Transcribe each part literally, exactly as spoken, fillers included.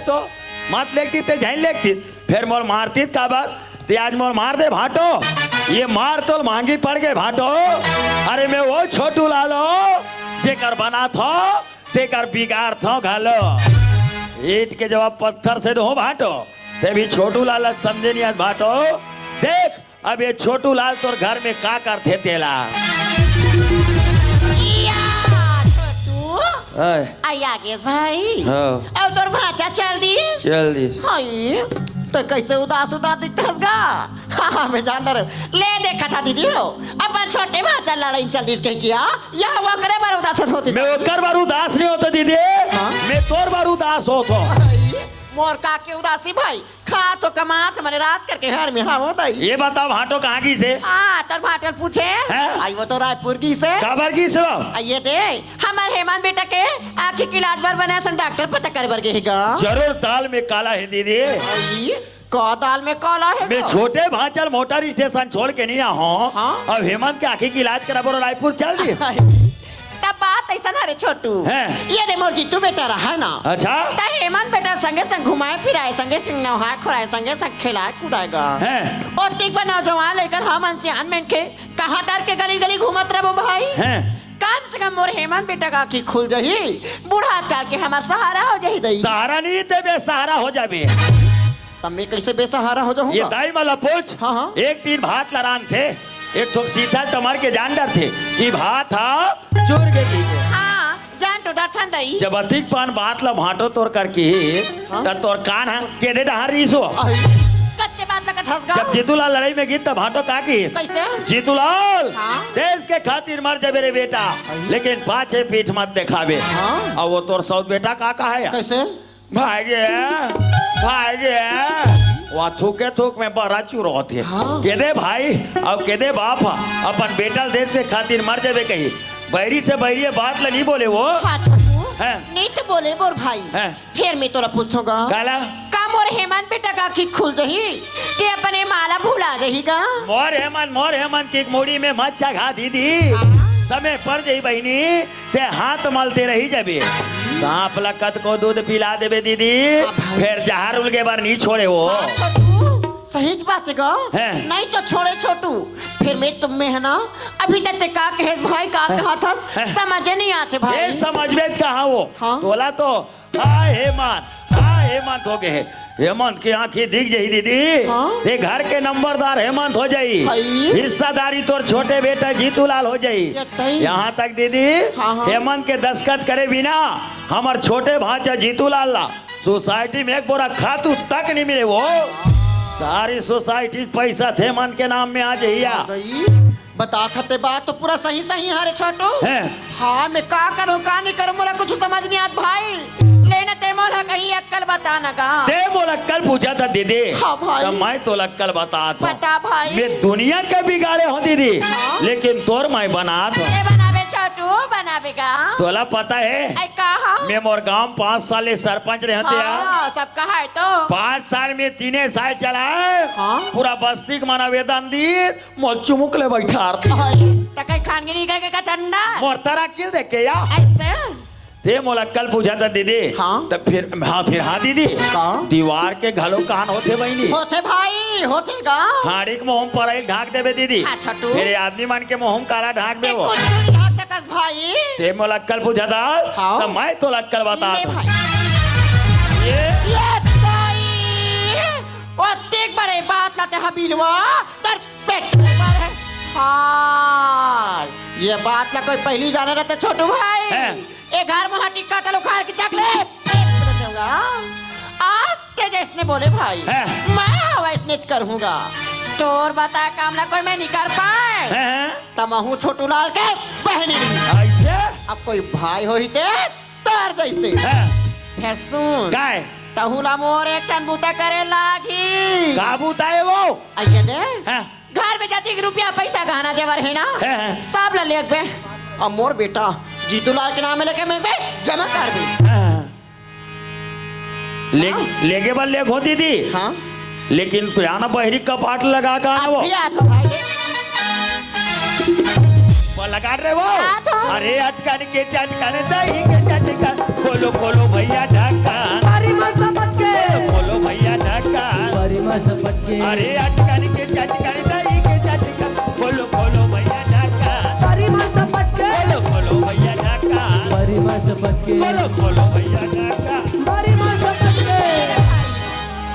तो मत लेगतिस ते झन लेगतिस, फेर मोर मारतिस काबर? ते आज मोर मार दे भांटो, ये मार तोल महंगी पड़ गे भांटो। अरे मैं वो छोटू लाल हों, जेकर बनाथों, तेकर बिगाड़थों घलो। ईंट के जवाब पत्थर से दो भांटो, ते भी छोटू लाल ला समझे नहीं आज भांटो। देख, अब ये छोटू लाल तोर घर में का करथे तेला। या, छोटू। आय। आ, आ गेस भाई। हाँ। अब तोर भांचा चल दिस? चल दिस। हाय, तो कैसे उदास उदास दिखथस गा? हाँ, हाँ, मैं जान रहा हूँ। ले देखा था दीदी हो, अपन छोटे भांचा लड़ाई चल दिस कह किया, या वो करे बर उदास होती। मैं ओकर बर उदास नहीं होता दीदी, हाँ? मैं तोर बर उदास होता हूँ। हाय, मोर का के उदासी भाई, खा तो कमात मने राज करके हर में हवो दई। ये बताओ भांटो कहाँ गिस हे? हाँ, तोर भांटो ल पूछे। हैं? आई वो तो रायपुर गिस हे। काबर गिस हे वो? आ, ये दे, हमर हेमंत बेटा के आँखी के इलाज बर बने असन डॉक्टर पता करे बर गे हे गा। जरूर दाल में काला हे दीदी। आई, का दाल में काला हे मैं गा? छोटे भांचा ल मोटर स्टेशन छोड़ के नहीं आहों। हाँ? अब हेमंत के आँखी के इलाज करा बर रायपुर चल दिस। तब बात अइसन हरे छोटू। हैं। ये दे मोर जीतू बेटा रहा ना। अच्छा। त हेमंत बेटा संगे संग घुमाए फिराए, संगे संग नहाए खोराए, संगे संग खेलाए कूदाए गा। हैं। ओतिक बा नौजवान लइका हमन सियान मनखे कहाँ डर के गली गली घूमत रहबो भाई। हैं। कम से कम मोर हेमंत बेटा का आँखी खुल जाही, बूढ़ा काल के हमर सहारा हो जाही दई। सहारा नहीं ते बेसहारा हो जाबे। तब मैं कैसे बेसहारा हो जाहूँ? ये दाई मला पूछ। हाँ, हाँ। एक टीन भात ला रांधथे, एक ठोक सीता टमर के जान डरथे कि भात हा चुर गे कहिके। हाँ, जान तो डरथन दई। जब अतिक पान बात ला भांटो तोर कर की, हाँ? त तोर कान हा केदे डहार रहिस हो? आई, कच्चे बात लगत हस गा। जब जीतू लाल लड़ाई में गिस त भांटो का किहिस? कैसे? जीतू लाल, हाँ? देश के खातिर मर जाबे रे बेटा, आई। लेकिन पाछे पीठ मत देखाबे। हाँ? अब वो तोर सौत बेटा का कहा हे? कैसे? भाई रे, भाई रे, वा थूके थूक में बरा चुर होथे। हाँ। केदे भाई, अब केदे बाप ह, अपन बेटा ल देश के खातिर मर जाबे कही, बैरी से बैरी ये बात ल नहीं बोले वो। हाँ छोटू, हैं? नहीं तो बोले मोर भाई। हैं? फेर मैं तोला पूछथों गा। काला? का मोर हेमंत बेटा का आँखी खुल जाही, ते अपने माँ ला भुला जाही गा? मोर हेमंत, मोर हेमंत की मुड़ी में मत चघा दीदी, हाँ। समय पर जाही बहिनी। ते हाथ मलते रही जाबे। सांप ला कतको दूध पिला देबे दीदी, हाँ भाई। फेर जहर उलगे बर नहीं छोड़े वो। हाँ, छोटू, सहीच बात हे गा। हैं। नहीं तो छोड़े छोटू, फेर मैं तुम्हें है ना, अभी तक ते का कहेस भाई, का हैं। कहा थस, हैं। समझे नहीं आथे भाई। ए, समझबे कहाँ वो? हाँ। तोला तो हाय हेमंत, हाय हेमंत हो गे हे। हेमंत के आँखी दिख जाही दीदी, हाँ? ये घर के नंबरदार हेमंत हो जाही। हाय। हिस्सादारी तोर छोटे बेटा जीतू लाल हो जाही। ये तई। यहाँ तक दीदी, हाँ, हाँ। हेमंत के दस्तखत करे बिना हमर छोटे भांचा जीतू लाल ला सोसाइटी में एक बोरा खातू तक नहीं मिले वो। सारी सोसाइटी के पैसा हेमंत के नाम में आ जाही या। दई। बतात हस ते बात तो पूरा सही सही हरे छोटू। हैं। हाँ, मैं का करूँ, का नहीं करूँ, मोला कुछ समझ नहीं आत भाई। ले ना ते मोला कहीं अक्कल बता ना गा। ते मोला अक्कल पूछा था दीदी। हाँ भाई। त मैं तोला अक्कल बतात हूँ। बता भाई। मैं दुनिया के बिगाड़े हूँ दीदी, हाँ। लेकिन तोर मैं बनात हूँ। ते बनाबे छोटू, बनाबे गा। तोला पता हे? ऐ का हाँ? मैं मोर गाँव पाँच साल ले सरपंच रहते हाँ, हैं। सब कहा है तो। पाँच साल में तीने साल चला है। हाँ। पूरा बस्ती के मन आवेदन दी, मोर चुमुक ले बैठार दी। हाय, त कहीं खान के नहीं कहे के का चंदा? मोर तरक्की देख के या। ऐसे? ते मोला अक्कल पूछा था दीदी। हाँ। त फिर, हाँ, फिर हाँ दीदी। का? दीवार के घलो कान होथे बहिनी। होथे भाई, होथे गा। हाड़ी के मुँह म परई ढाक देबे दीदी। हाँ, छोटू। फेर आदमी मन के मुँह म काला ढाक ते देबो। कुछ नहीं ढाक सकस भाई। ते मोला अक्कल पूछा था, हाँ। त मैं तोला अक्कल बतात हूँ। भाई। ये? ये ताई, ओतिक बड़े बात ला ते हबीलवा, तोर पेट में बार है। हाँ, ये बात ला कोई पहली जाने रहते छोटू भाई। हैं। ए घर में हटी काटल उखाड़ के चकले। आज ते जैसने बोले भाई, हैं। मैं वैसने च करूँगा। तोर बताए काम ला कोई मैं नहीं कर पाए। हैं। त महूँ छोटू लाल के बहनी नहीं। ऐसे? अब कोई भाई होही ते तोर जैसे। हैं। फेर सुन। काय? तहूँ ला मोर एक ठन बूता करे लागी। का बूता हे वो? अइया दे। हैं। घर में जतिक रुपया, पैसा, गहना, जेवर हे ना, हैं, हैं। सब ला लेगबे। अब मोर बेटा जीतू लाल के नाम में लेके मैं बे जमा कर दे। हाँ। ले, हाँ। लेगे बर लेगो दीदी। हाँ। लेकिन तू आना बहरी कपाट लगा का आना अब वो। भी आत हो भाई। वो लगा रहे वो। आत हो। अरे अटकन के चटकन, दही के चटकन, खोलो, खोलो भैया ढक्कन। अरे मन समझ अरे अटकन के चटकन दही के चटकन, खोलो खोलो भैया ढाका। परिमल से पटके। खोलो खोलो भैया ढाका। परिमल से पटके। खोलो खोलो भैया ढाका। परिमल से पटके।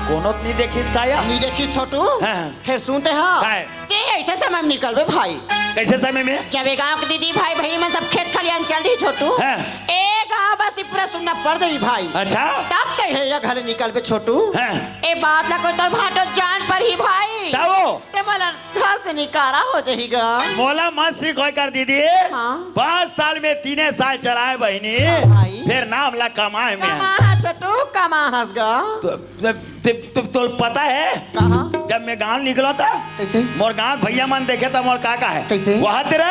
कोनो नहीं देखिस का या? नहीं देखिस छोटू। हाँ। फिर सुनते हैं। काय? ते ऐसे समय में निकलबे भाई। कैसे समय में? जब ये गांव के दीदी भाई बहिनी मन सब खेत खलियान चल दी छोटू। हाँ। ए गांव बस्ती पूरा सुन्ना पड़ जाही भाई। अच्छा। तब ते हे या घर निकलबे छोटू। हाँ। ए बात ला कोई तोर भांटो जान परही भाई। तब वो? ते मोला घर से निकारा हो जाही गा। मोला मत सिखोय कर दीदी। हाँ। पाँच साल में तीने साल चलाए बहिनी। हाँ भाई। फिर नाम ला कमाए में। कमा हा छोटू, कमा हस गा। तो ते, ते, तो, तो पता है? कहाँ? जब मैं गांव निकलो था, कैसे? मोर गांव भैया मन देखे था, मोर का का है? कैसे? वहाँ तेरे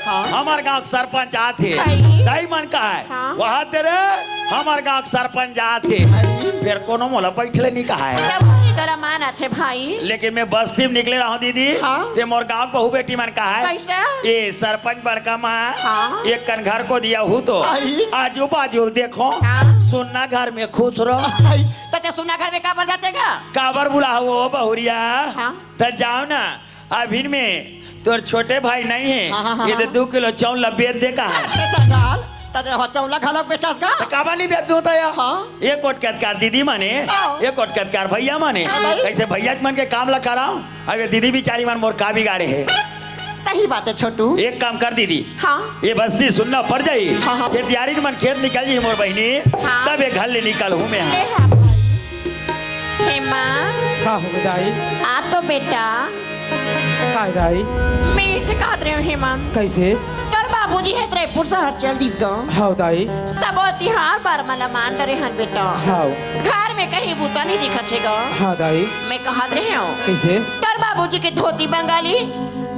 हाँ। हमार गांव के सरपंच आथे। हाय। दाई मन का है? हाँ। वहाँ तेरे हमार गांव के सरपंच आथे। हाय। फिर कोनो मोला बैठले नहीं कहा है। तब वही तोरा मान आथे भाई। लेकिन मैं बस्ती में निकले रहा हूँ दीदी। हाँ। ते मोर गांव के बहू बेटी मन का है। कैसे? ए सरपंच बड़का माँ, हाँ। एक कन घर को दिया हूँ तो हाय। आजू बाजू देखो, हाँ। सुन्ना घर में खुश रहो। हाय। त ते सुना घर में काबर जाते गा? काबर बुलाहू ओ बहुरिया? हाँ। त जाव ना, अभिन में तोर छोटे भाई नहीं है, हाँ, हाँ, हाँ, ये तो हाँ। दू किलो चाउर ला बेच दे का है। अरे चंडाल, त ते हो चाउर ला घलोक बेचस गा? त काबर नहीं बेच दूं त या? हाँ। एक कोट कतकार दीदी माने, हाँ। एक कोट कतकार भैया माने, हाँ भाई। कैसे भैया मन के काम ला कराओ? अब ये दीदी बिचारी मन मोर का बिगाड़े है? सही बात है छोटू। एक काम कर दीदी, हाँ। ये बस्ती सुन्ना पड़ जाही, हाँ, हाँ। खेतियारी मन खेत निकल जाही मोर बहिनी, हाँ। तब ये घर ले निकलहूँ मैं। ए हाँ भाई। हेमंत। का हो दाई? आ तो बेटा। का दाई? मैं इसे कहत रहे हूँ हेमंत। कैसे? तोर बाबूजी हे त रायपुर शहर चल दिस गा। हाँ दाई। सबो तिहार बर मला मान डरे हन बेटा। हाँ। घर में कहीं बूता नहीं दिखत हे गा। हाँ दाई। मैं कहत रहे हूँ। कैसे? तोर बाबूजी के धोती बंगाली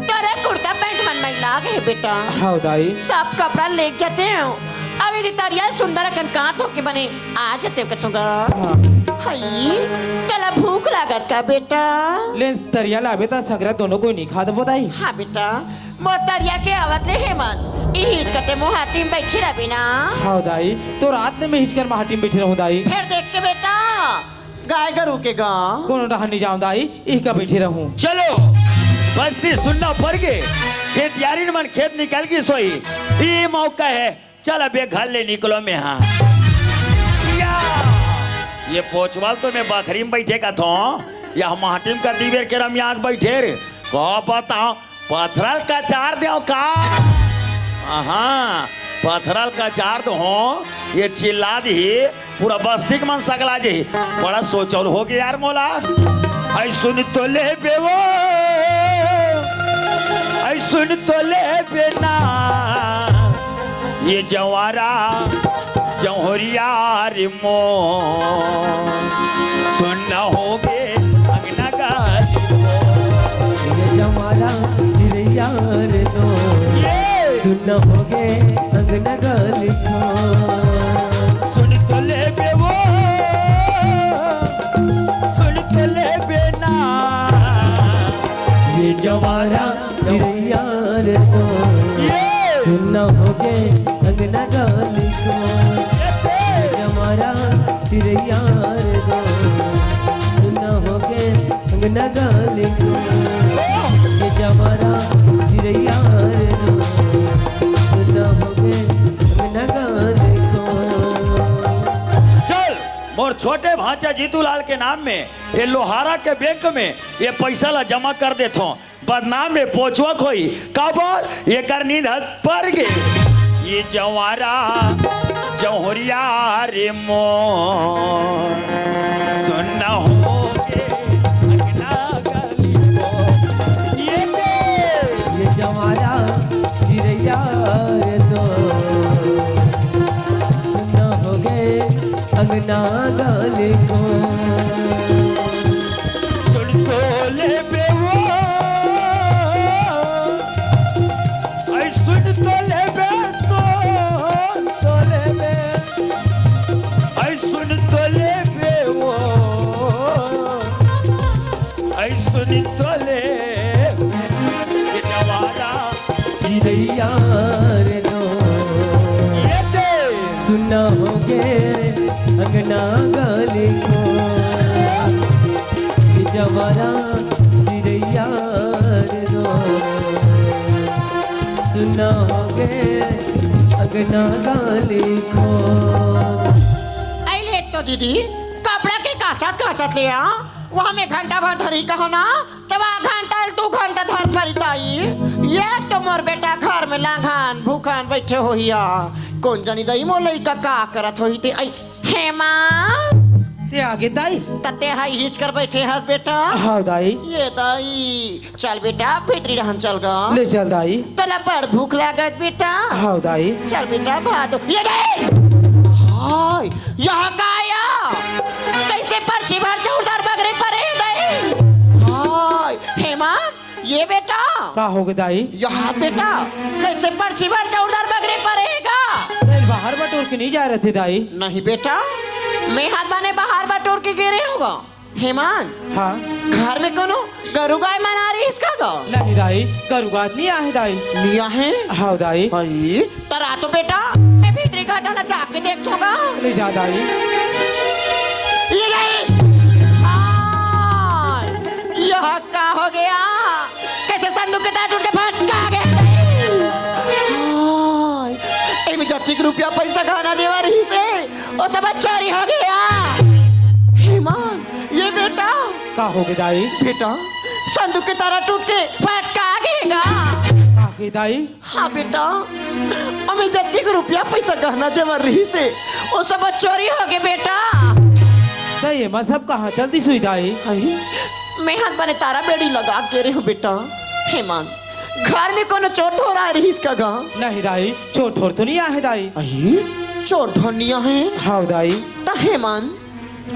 तोरे कुर्ता पैंट मन में लाग हे बेटा। हाँ दाई। सब कपड़ा लेके जाते हो। अब यदि तरिया सुंदर अकन कांत होके बने आ जाते हो कछुआ। हाँ। हई, तोला भूख लागत का बेटा? ले तरिया लाबे त सगरा दोनों कोई नहीं खा देबो दाई। हाँ बेटा, मोर तरिया के आवत ले हेमंत, इहिच कते मोहाटी में बैठी रहबे ना। हाँ दाई, तो रात में हिचकर मोहाटी में बैठी रहूं दाई। फिर देख के बेटा, गाय गरू के गा। कोनो डहर नहीं जाऊं दाई, इही का बैठी रहूं। चलो, बस्ती सुन्ना पड़ गे, खेतियारिन मन खेत निकल गिस होही, ई मौका है, चल अबे घर ले निकलो में हाँ। या, ये पोचवाल तो मैं बखरी में बैठे का थो, या माटी में कर दी बेर के रम यहाँ बैठे रे, को बताओ, पथरल कचार देव का? हाँ, पथरल कचार दो हो, ये चिल्ला दी, पूरा बस्ती के मन सकला जी। बड़ा सोचौल हो गया यार मोला। ऐ सुन तो ले बेवो, ऐ सुन तो ले बेना, ये जवारा जौहरिया रे मो, सुन होगे अंगना गाली। ये जवारा चिरैया रे दो, ये सुन होगे अंगना गाली को। सुन तो ले बेवो, सुन तो ले बेना, ये जवारा चिरैया रे तो ये सुन होगे अंगना गाली को। ये ते जवारा चिरैया रे तो सुन होगे अंगना गाली को। ये जवारा चिरैया रे तो सुन होगे अंगना गाली को। चल, मोर छोटे भांचा जीतू लाल के नाम में ये लोहारा के बैंक में ये पैसा ला जमा कर देथो। बदनाम में पोचवक होई, काबर एकर नींद हद पर गे। ये जवारा जौहरिया रे मो, सुन होगे अंगना गली को। ये दे। ये जवारा चिरैया रे तो सुन होगे अंगना गली को। सुन तो ले बेवो, ऐ सुन तो ले बे, सुन तो ले बे, ऐ सुन तो ले बेवो, ऐ सुन तो ले बे, ये जवारा चिरैया रे दो। ये दे। सुन होगे अंगना गली को, ये हमारा चिरैया रो, सुना हो गे अंगना गाली खो। अइले तो दीदी, कपड़ा के काचत काचत ले आ, वहाँ में घंटा भर धरी कहो ना, तब आ घंटा ले दू घंटा धर परी दाई। ये तो मोर बेटा घर में लांघन भूखन बैठे होही आ। कोन जानी दाई मोर लइका का करत होही ते। आई, हेमा। ते आगे दाई। त ते हा हिच कर बैठे हस बेटा। हाँ दाई। ये दाई, चल बेटा, भीतरी रहन चल गा। ले चल दाई। तोला बड़ भूख लागत बेटा। हाँ दाई। चल बेटा, भादो। ये दाई। हाय, यहाँ का आया? कैसे पर्ची भर चौरदार बगरे परे दाई? हाय, हेमा, ये बेटा। का हो गे दाई? ये हाथ बेटा, कैसे पर्ची भर चौरदार बगरे परे गा? अरे, बाहर बटोर के नहीं जा रहे थे दाई। नहीं बेटा, मैं हाथ माने बाहर बटोर के गिरे होगा। हेमंत, हाँ। घर में कोनो गरु गाय मन आ रहिस का गा? नहीं दाई, गरु गाय नहीं आहे दाई। नहीं आहे? हाँ दाई। भाई, तरा तो बेटा, मैं भीतरी घर डाला जाके देखथों गा। ले जा दाई। ये नहीं। हाय, यह का हो गया? कैसे संदूक के तार टूट के फट का गया? हाय, एमे जतिक रुपया पैसा गहना देवा रहिस हे, वो सब चोरी हो गया। हेमंत, ये बेटा। का हो गे दाई? बेटा, संदूक के तारा टूट के फट का गया? का गे दाई? हाँ बेटा, अमे जतिक रुपया पैसा गहना जेवर रहिस हे, वो सब चोरी हो गए बेटा। त एमा सब कहाँ चल दिस होही दाई? अरे, मैं हाथ बने तारा बेड़ी लगा के रहे हूँ बेटा। हेमंत, घर में कोनो चोर ढोर आ रहिस का गा? नहीं दाई, चोर ढोर तो नहीं आहे दाई। अरे, चोर ढोर नहीं आहे? हाँ दाई। त हेमंत,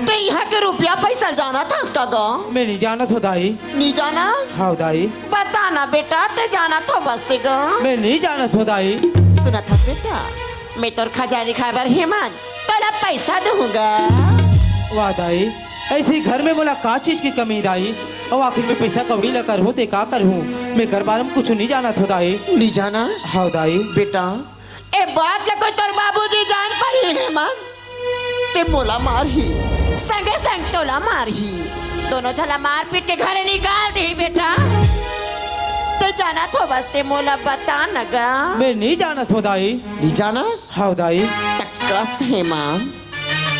ते इहाँ के रुपया पैसा जानत हस का गा? मैं नहीं जानत हो दाई। नहीं जानस? हाँ दाई। बता ना बेटा, ते जानत हो बस ते गा? मैं नहीं जानत हो दाई। सुनत हस बेटा, मैं तोर खजानी खाए बर हेमंत तोला पैसा दूंगा। वाह दाई, ऐसे घर में मोला का चीज की कमी दाई? अउ आखिर में पैसा कौड़ी ला करहूँ ते का करहूँ? मैं घर बारे में कुछ नहीं जानत हो दाई। नहीं जानस? हाँ दाई। बेटा, ए बात ला कोई तोर बाबूजी जान परी हेमंत, ते मोला मारही, संगे संग तोला मारही। दोनों झन ला मार पीट के घरे निकाल दिही बेटा। ते जानत हो बस ते मोला बता न गा। मैं नहीं जानत हो दाई। नहीं जानस? हाँ दाई। त कस हेमंत,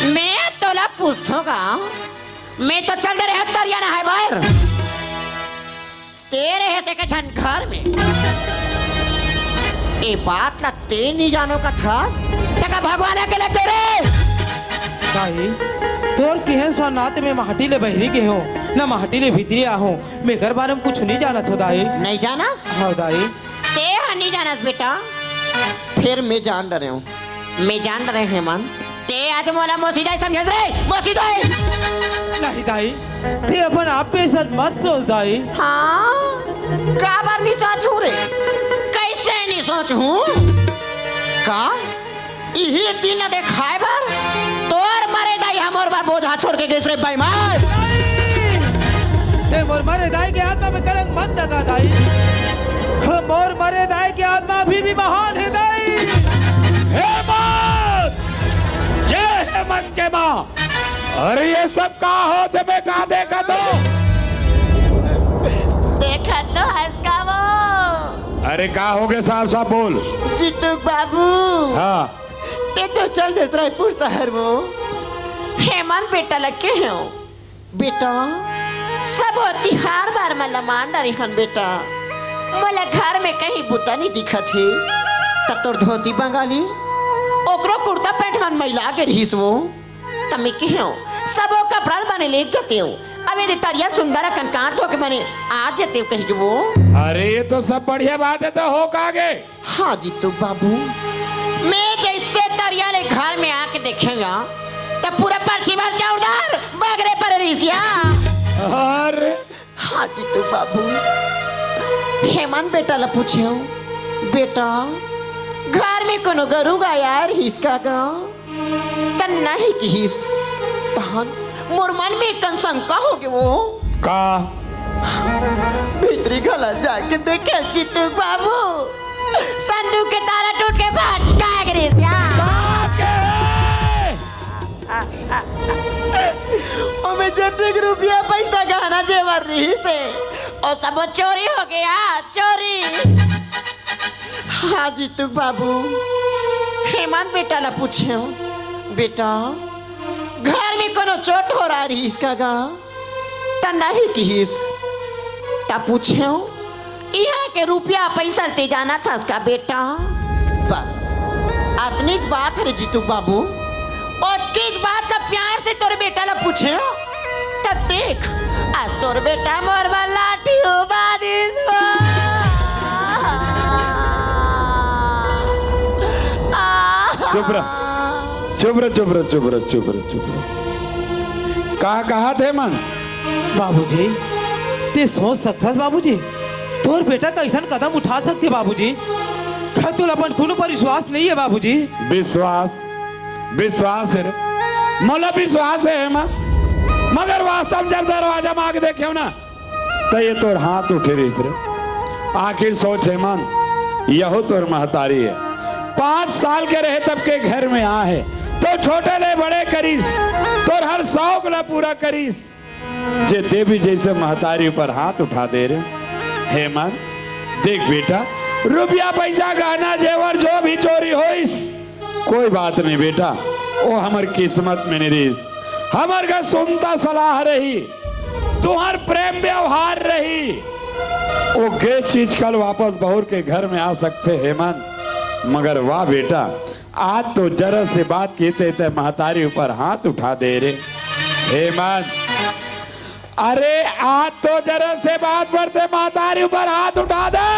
मैं तोला पूछथों गा। मैं तो चल दे रहे तरिया नहाए बर। ते रहे से के झन घर में। ए बात ला ते नहीं जानो का था? तका भगवान के लग रे। दाई, तोर किहे सो ना ते मैं माटी ले बहरी गे हूँ, ना माटी ले भीतरी आहूँ। मैं घर बारे में कुछ नहीं जानत हो दाई। नहीं जानस? हाँ दाई। ते ह नहीं जानस बेटा। फिर मैं जान डरे हूँ। मैं जान रहे हेमंत, ते आज मोला मोसी दाई समझत रे, मोसी दाई। नहीं दाई, ते अपन आप पे ऐसा मत सोच दाई। हाँ, काबर नहीं सोचहूँ रे? कैसे नहीं सोचहूँ? का? इही दिन ला देखाए बर तोर मरे दाई ह मोर बर बोझा छोड़ के गिस रे बेईमान। ए मोर मरे दाई के आत्मा में कलंक मत लगा दाई। मोर मरे दाई के आत्मा अभी भी महान हे दाई। हेमंत! ये हेमंत के माँ! अरे ये सब का होत हे बे, का देखत हो? देखत तो हस का वो। अरे का हो गे, साफ साफ बोल। जीतू बाबू। हाँ। ते तो चल देस रायपुर शहर में। हेमंत बेटा लगे हो। बेटा, सब तिहार बार मन ला मान डरे हन बेटा। मोला घर में कहीं बुता नहीं दिखत हे। त तोर धोती बंगाली, ओकरो कुर्ता पैंट मन मैला के रहिस वो। त मैं कहेंव, सबो कपड़ा ल बने लेग जतेंव। अब यदि तरिया सुंदर अकन कांत होके बने आ जतेंव कहिके वो। अरे, ये तो सब बढ़िया बात हे, त हो का गे? हाँ जीतू बाबू, मैं जैसे तरिया ले घर में आके देखेंव, त पूरा पर्ची भर चौरदार बगरे पर रिसिया। अरे। हाँ जीतू बाबू, हेमंत बेटा ला पूछेंव, बेटा, घर में कोनो गरु गाय आय रहिस का गा? त नहीं किहिस। तहन मोर मन में एक कन शंका हो गे वो। का? भीतरी घला जाके देखे जीतू बाबू, संदूक के तारा टूट के फट का गिरिस या। बाप रे! ओमे जतिक रुपया, पैसा, गहना, जेवर रिहिस हे, ओ सबो चोरी हो गे, चोरी। हाँ जीतू बाबू, हेमंत बेटा ला पूछेंव, बेटा, घर में कोनो चोर टोरा रिहिस का गा? त नहीं किहिस। त पूछेंव, इहाँ के रुपया पैसा ल ते जानत हस का बेटा? बस, अतनीच बात हरे जीतू बाबू, ओतकीच बात ला प्यार से तोर बेटा ला पूछेंव। त देख, आज तोर बेटा मोर बर लाठी उबा दिस। चुप रह, चुप रह, चुप रह, चुप रह, चुप रह, चुप रह। का कहत हे मन? बाबूजी, ते सोच सकथस बाबूजी, तोर बेटा कइसन कदम उठा सकथे बाबूजी? का तोला अपन खून ऊपर विश्वास नइ हे बाबूजी? विश्वास, विश्वास हे रे, मोला विश्वास हे हेमंत, मगर वास्तव में जब दरवाजा म आके देखेंव ना, त ये तोर हाथ उठे रहिस रे। आखिर सोच हेमंत, यहू तोर महतारी हे। पाँच साल के रहे तब के घर में आ हे, त छोटे ले बड़े करिस, तोर हर शौक ला पूरा करिस। जे देवी जइसे महतारी ऊपर हाथ उठा दे रे। हेमंत, देख बेटा, रुपया, पैसा, गहना, जेवर जो भी चोरी होइस, कोई बात नहीं बेटा, ओ हमर किस्मत में नइ रिहिस। हमर घर सुनता सलाह रही, तुंहर प्रेम व्यवहार रही, ओ गे चीज कल वापस बहुर के घर में आ सकथे हेमंत। मगर वाह बेटा, आज तो जरा से बात किहिते ते महतारी ऊपर हाथ उठा दे रे हेमंत। अरे, आज तो जरा से बात बर ते महतारी ऊपर हाथ उठा दे।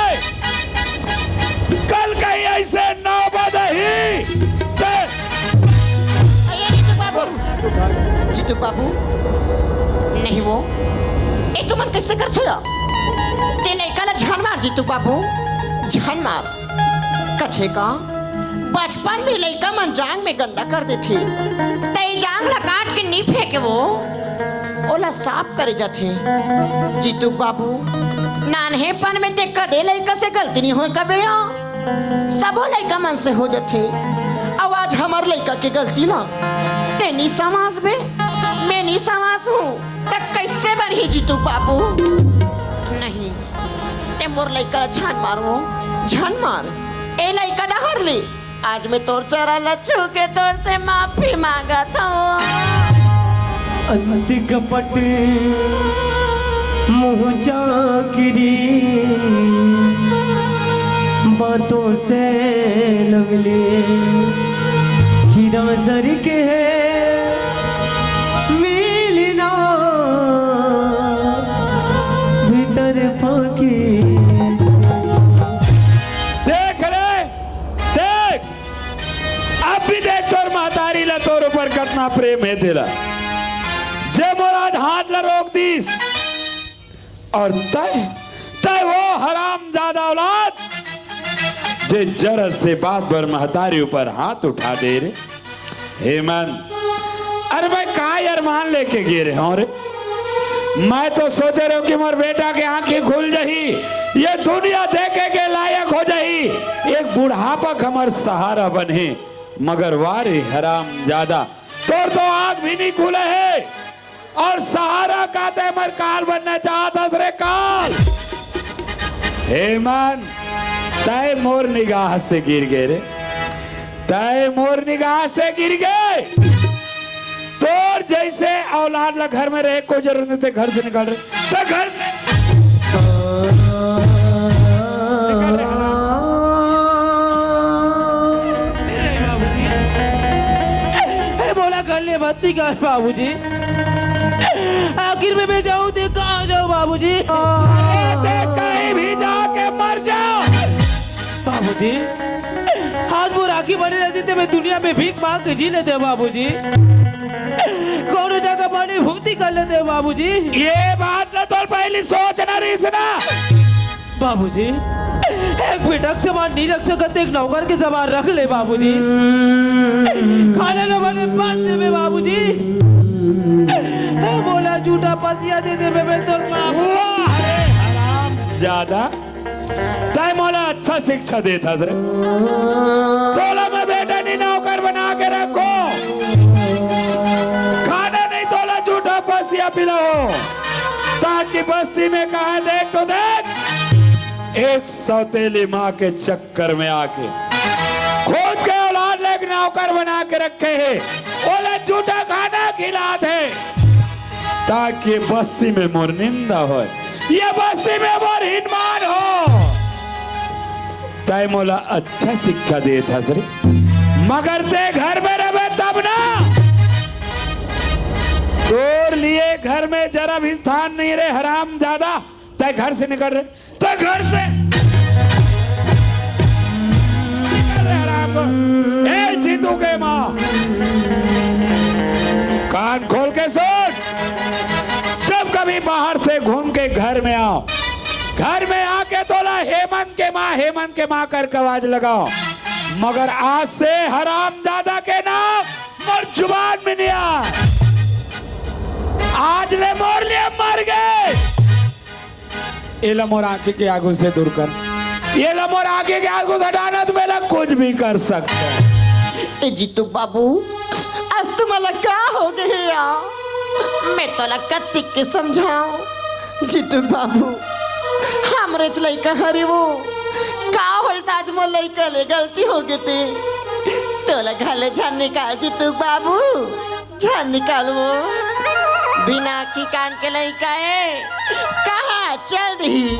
कल कहीं अइसे नौबत आही ते। अरे जीतू बाबू, जीतू बाबू, नहीं वो, ए तुमन कइसे करथो या? ते लइका ला झन मार जीतू बाबू, झन मार। कथे का, बचपन में लइका मन जांग में गंदा कर देथे, त ए जांग ला काट के नी फेंके वो, ओला साफ करे जाथे। जीतू बाबू, नान्हेपन में ते कदे लइका से गलती नी होय कबे या? सबो लइका मन से हो जाथे। अउ आज हमर लइका के गलती ला ते नी समझबे, मैं नी समझहूँ, त कइसे बनही जीतू बाबू? नहीं, ते मोर लइका ला झन मार वो, झन मार। ए लइका डहर ले, आज मैं तोर चरण ला छू के तोर से माफी मांगत हूँ। अंत कपट मुँह चाकरी, बातों से लगले हीरा सर के मिलना भीतर फाकी। देख रे, देख, अब भी देख तोर महतारी ला तोर ऊपर कतना प्रेम हे तेला, जे मोर आज हाथ ला रोक दीस। अउ तय, तय वो हरामजादा औलाद, जे जरा से बात बर महतारी ऊपर हाथ उठा दे रे। हेमंत, अरे मैं का अरमान लेके गे रहे हूँ रे? मैं तो सोचे रहे हूँ कि मोर बेटा के आँखी खुल जाही, ये दुनिया देखे के लायक हो जाही, एक बुढ़ापा के हमर सहारा बनही, मगर वाह रे हरामजादा, तोर तो आँख भी नी खुले हे। अउ सहारा का ते हमर काल बनना चाहत हस रे काल। हेमंत, तय मोर निगाह से गिर गे रे, तय मोर निगाह से गिर गे। तोर जइसे औलाद ला घर में रहे कोई जरूरत नहीं, ते घर से निकल रे, ते घर से निकल रे। हे मोला घर ले मत निकाल बाबूजी। आखिर में मैं जाऊँ ते कहाँ जाऊँ बाबूजी? अरे ते कहीं भी जाके मर जा। बाबूजी, आज मोर आँखी बने रहती ते मैं दुनिया में भीख मांग के जी लेते बाबूजी। कोनो जगह बनी भूती कर लेते बाबूजी। ये बात ला तो पहली सोचना रहिस ना। बाबूजी, एक बेटा के समान नहीं रख सकत, एक नौकर के समान रख ले बाबूजी। खाना न बने बात देबे बाबूजी। ए, मोला जूठा पसिया दे देबे, मैं तोर बाप। वाह रे हरामजादा, तय मोला अच्छा शिक्षा देत हस रे। तोला मैं बेटा नहीं नौकर बना के रखो, खाना नहीं तोला जूठा पसिया पिलाओ, ताकि बस्ती में कहा, देख तो देख, एक सौतेली माँ के चक्कर में आके खुद के औलाद ला एक नौकर बना के रखे हे, ओला जूठा खाना खिलात हे, ताकि ये बस्ती में मोर निंदा होय, ये बस्ती में मोर हिनमान हो। तैं मोला अच्छा शिक्षा देत हस रे, मगर तैं घर में रहबे तब ना। तोर लिए घर में जरा भी स्थान नहीं रे हरामजादा। तैं घर से निकल रे, तैं घर से निकल रे हराम। ए जीतू के माँ, कान खोल के सुन, जब कभी बाहर से घूम के घर में आओ, घर में आके तोला हेमंत के माँ, हेमंत के माँ करके आवाज लगाओ, मगर आज से हरामजादा के नाम मोर जुबान में नहीं आय। आज ले मोर लिए मर गे। एला मोर आँखी के आगू से दूर कर, एला मोर आँखी के आगू से हटाना, त मैं एला कुछ भी कर सकथों। ए जीतू बाबू, आज तुमला का हो गे हे यार? मैं तोला कतिक के समझाओं। जीतू बाबू, हमरेच लइका हरे वो। का होइस, आज मोर लइका ले गलती हो गे ते। तोला घर ले झन निकाल जीतू बाबू, झन निकाल वो। बिना आँखी कान के लइका ए, कहाँ चल दिही?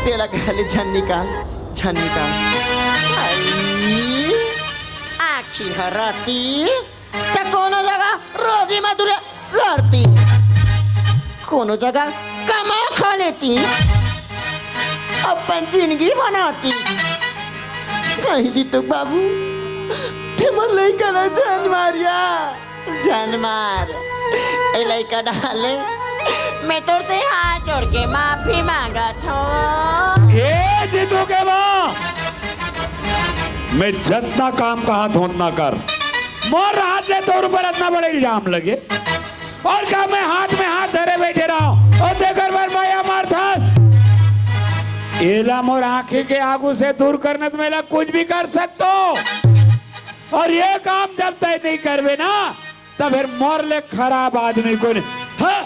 तेला घर ले झन निकाल, झन निकाल। आई, आँखी हरतीस त कोनो जगह रोजी मजदूरी करती, कोनो जगह कमा खा लेती, अपन जिंदगी बनाती। नहीं जीतू बाबू, ते मोर लइका ला झन मारिया, झन मार। ए लइका डाले, मैं तोर से हाथ जोड़ के माफी मांगत हूँ। ए जीतू के माँ, मैं जतना काम कहत हूँ ओतना कर। मोर हाथ ले तोर ऊपर अतना बड़े इल्जाम लगे, अउ का मैं हाथ में हाथ धरे बैठे रहूं अउ तेकर बर मया मारथस? एला मोर आंखी के आगू से दूर करना, त मैं एला कुछ भी कर सकथों। अउ ये काम जब तैं नहीं करबे ना, त फेर मोर ले खराब आदमी कोई नहीं। हाँ,